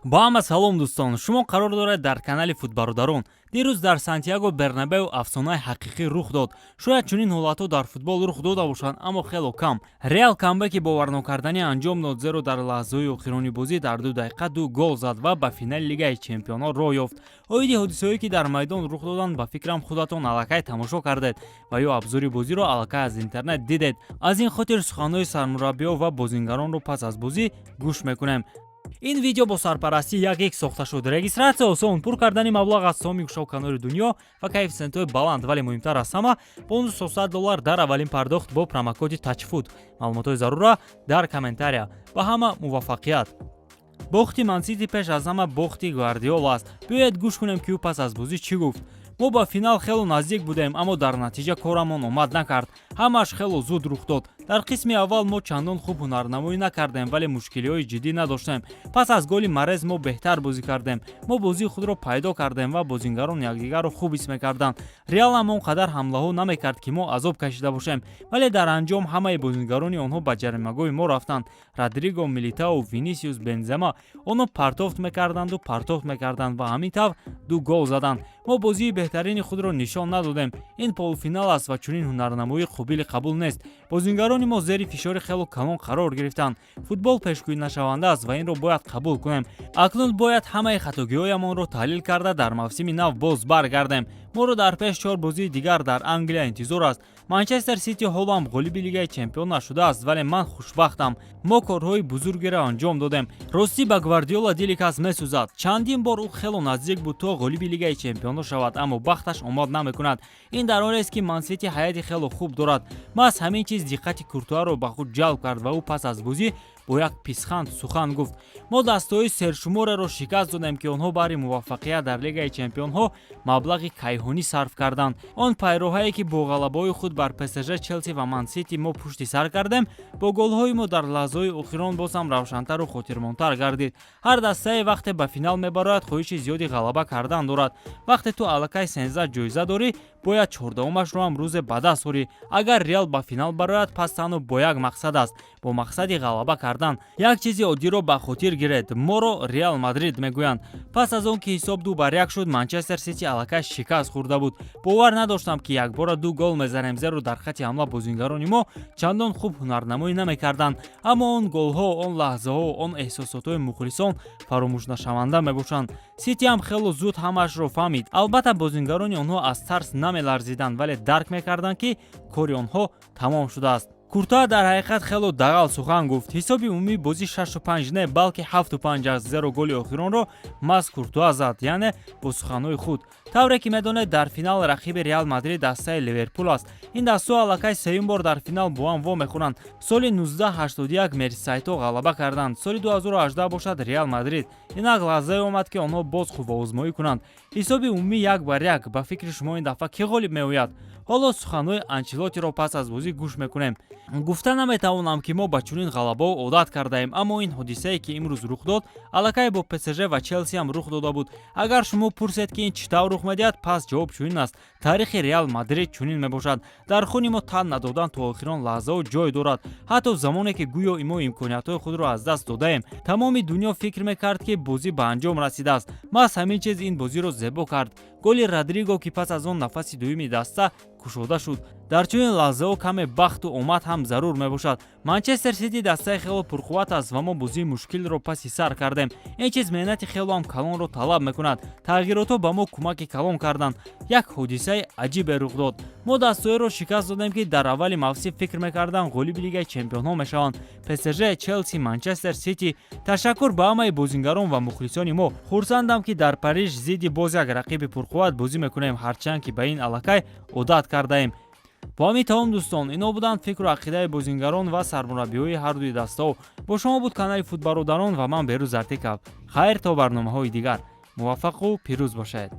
Бо ҳама салом, дӯстон! Шумо қарор доред дар канали Футбародарон. Дирӯз дар Сантьяго Бернабеу афсонаи ҳақиқӣ рух дод. Шояд чунин ҳолатҳо дар футбол рух дода бошанд, аммо хело кам. Реал камбеки боварнокарданӣ анҷом дод, зеро дар лаҳзаҳои охирони бозӣ дар 2 дақиқа ду гол зад ва ба финали Лигаи чемпионҳо роҳ ёфт. Оиди ҳодисаҳое, ки дар майдон рух доданд, ба фикрам, худатон аллакай тамошо кардед ва ё обзори бозиро аллакай аз интернет дидед. Аз ин хотир суханҳои сармураббиҳо ва бозингаронро пас аз бозӣ гӯш мекунем. Ин видео бо сарпарастии як икс сохта шуд. Регистрация осон, пур кардани маблағ аз тамоми гӯшаву канори дунё ва коэффисиентҳои баланд, вале муҳимтар аз ҳама, бонус 100 доллар дар аввалин пардохт бо промокоди Тачфуд. Маълумотҳои зарура дар комментария. Ба ҳама муваффақият! Бохти Мансити пеш аз ҳама бохти Гвардиола аст. Биёед, гӯш кунем, ки ӯ пас аз бозӣ чӣ гуфт. Мо ба финал хело наздик будем, аммо дар натиҷа корамон омад накард. Ҳамааш хело зуд рух дод. Дар қисми аввал мо чандон хуб ҳунарнамоӣ накардем, вале мушкилиҳои ҷиддӣ надоштем. Пас аз голи Марез мо беҳтар бозӣ кардем. Мо бозии худро пайдо кардем ва бозингарон якдигарро хуб ҳис мекарданд. Реал ҳам он қадар ҳамлаҳо намекард, ки мо азоб кашида бошем, вале дар анҷом ҳамаи бозингарони онҳо ба ҷаримагоҳи мо рафтанд: Родриго, Милитао, Винисиус, Бензема. Онҳо партофт мекарданду партофт мекарданд ва ҳамин тавр ду гол заданд. Мо бозии беҳтарини худро нишон надодем. Ин полуфинал аст ва чунин ҳунарнамоӣ қобили қабул нест. Бозингарони мо зери фишори хело калон қарор гирифтанд. Футбол пешгӯйнашаванда аст ва инро бояд қабул кунем. Акнун бояд ҳамаи хатогиҳоямонро таҳлил карда, дар мавсими нав боз баргардем. Моро дар пеш чор бозии дигар дар Англия интизор аст. Манчестер Сити ҳоло ҳам ғолиби Лигаи чемпион нашудааст, вале ман хушбахтам. Мо корҳои бузургеро анҷом додем. Ростӣ, ба Гвардиола дили кас месӯзад. Чандин бор ӯ хело наздик буд, то ғолиби Лигаи чемпионҳо шавад, аммо бахташ омад намекунад. Ин дар ҳолест, ки Мансити ҳайати хело хуб дорад. Маҳз ҳамин чиз диққати Куртуаро ба худ ҷалб кард ва ӯ пас аз бозӣ бо як писханд сухан гуфт: «Мо дастаҳои сершумореро шикаст додем, ки онҳо баҳри муваффақият дар Лигаи чемпионҳо маблағи кайҳонӣ сарф карданд. Он пайроҳае, ки бо ғалабаҳои худ бар ПСЖ, Челси ва Мансити мо пушти сар кардем, бо голҳои мо дар лаҳзаҳои охирон боз ҳам равшантару хотирмонтар гардид. Ҳар дастае, вақте ба финал мебарояд, хоҳиши зиёди ғалаба кардан дорад. Вақте ту аллакай 13 ҷоиза дорӣ, бояд чордаҳумашро ҳам рӯзе ба даст орӣ. Агар Реал ба финал барояд, пас танҳо бо як мақсад аст, бо мақсади ғалаба кардан. Як чизи оддиро ба хотир гиред: моро Реал Мадрид мегӯянд». Пас аз он ки ҳисоб 2-1 шуд, Манчестер Сити аллакай шикаст хӯрда буд. Бовар надоштам, ки якбора ду гол мезанем, зеро дар хати ҳамла бозингарони мо чандон хуб ҳунарнамоӣ намекарданд. Аммо он голҳо, он лаҳзаҳо, он эҳсосотҳои мухлисон фаромӯшнашаванда мебошанд. Сити ҳам хело зуд ҳамаашро фаҳмид. Албатта, бозингарони онҳо аз тарс намеларзиданд, вале дарк мекарданд, ки кори онҳо тамом шудааст. Куртуа дар ҳақиқат хело дағал сухан гуфт. Ҳисоби умумии бозӣ 6-5 не, балки 7-5 аст, зеро голи охиронро маҳз Куртуа зад, яъне бо суханҳои худ. Тавре ки медонед, дар финал рақиби Реал Мадрид дастаи Ливерпул аст. Ин дастаҳо аллакай сеюм бор дар финал бо ҳам вомехӯранд. Соли 1981 мерсисайдҳо ғалаба карданд, соли 2018 бошад Реал Мадрид. Инак лаҳзае омад, ки онҳо боз қувваозмоӣ кунанд. Ҳисоби умумӣ 1-1. Ба фикри шумо, ин дафъа кӣ ғолиб меояд? Ҳоло суханҳои Анчелотиро пас аз бозӣ гӯш мекунем. Гуфта наметавонам, ки мо ба чунин ғалабаҳо одат кардаем, аммо ин ҳодисае, ки имрӯз рух дод, аллакай бо ПСЖ ва Челси ҳам рух дода буд. Агар шумо пурсед, ки ин чӣ тавр рух медиҳад, пас ҷавоб чунин аст: таърихи Реал Мадрид чунин мебошад. Дар хуни мо тан надодан то охирон лаҳзаҳо ҷой дорад, ҳатто замоне ки гӯё мо имкониятҳои худро аз даст додаем. Тамоми дунё фикр мекард, ки бозӣ ба анҷом расидааст. Маҳз ҳамин чиз ин бозиро зебо кард: голи Родриго, ки пас аз он нафаси дуюми даста кушода шуд. Дар чунин лаҳзаҳо каме бахту омад ҳам зарур мебошад. Манчестер Сити дастаи хело пурқувват аст ва мо бозии мушкилро паси сар кардем. Ин чиз меҳнати хело ҳам калонро талаб мекунад. Тағйиротҳо ба мо кӯмаки калон карданд. Як ҳодисаи аҷибе рух дод: мо дастаҳоеро шикаст додем, ки дар аввали мавсим фикр мекарданд, ғолиби Лигаи чемпионҳо мешаванд: ПСЖ, Челси, Манчестер Сити. Ташаккур ба ҳамаи бозингарон ва мухлисони мо. Хурсандам, ки дар Париж зидди боз як рақиби пурқувват бозӣ мекунем, ҳарчанд ки ба ин аллакай одат кардаем. Бо ҳамин тамом, дӯстон. Ино буданд фикру ақидаи бозингарон ва сармураббиҳои ҳардуи дастаҳо. Бо шумо буд канали Футбародарон ва ман, Берӯз Артиков. Хайр, то барномаҳои дигар. Муваффақу пирӯз бошед.